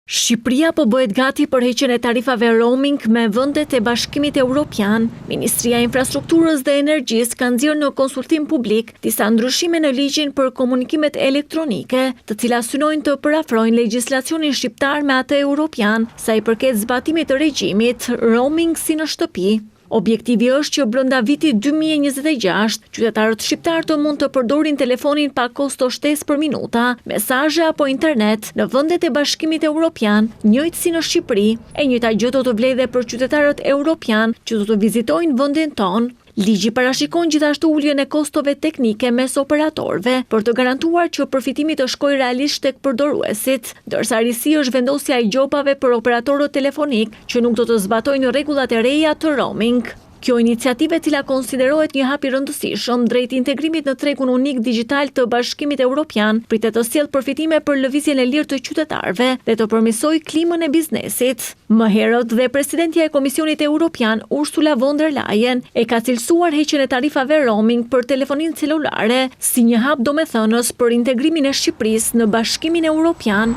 Shqipëria po bëhet gati për heqjen e tarifave roaming me vendet e Bashkimit Europian. Ministria e Infrastrukturës dhe Energjisë ka nxjerrë në konsultim publik disa ndryshime në ligjin për komunikimet elektronike, të cilat synojnë të përafrojnë legjislacionin shqiptar me atë europian sa i përket zbatimit të regjimit roaming si në shtëpi. Objektivi është që brenda vitit 2026, qytetarët shqiptarë të mund të përdorin telefonin pa kosto shtesë për minuta, mesazhe apo internet në vendet e Bashkimit Europian, njëjtë si në Shqipëri. E njëjta gjë do të vlejë dhe për qytetarët europian që do të vizitojnë vendin tonë. Ligji parashikon gjithashtu uljen e kostove teknike mes operatorëve për të garantuar që përfitimi të shkojë realisht tek përdoruesit, ndërsa risi është vendosja e gjobave për operatorët telefonik që nuk do të zbatojnë rregullat e reja të roaming. Kjo iniciativë e cila konsiderohet një hap i rëndësishëm drejt integrimit në tregun unik digjital të Bashkimit Europian, pritet të sjellë përfitime për lëvizjen e lirë të qytetarëve dhe të përmirësojë klimën e biznesit. Më herët dhe presidentja e Komisionit Europian, Ursula von der Leyen, e ka cilësuar heqjen e tarifave roaming për telefoninë celulare si një hap domethënës për integrimin e Shqipërisë në Bashkimin Europian.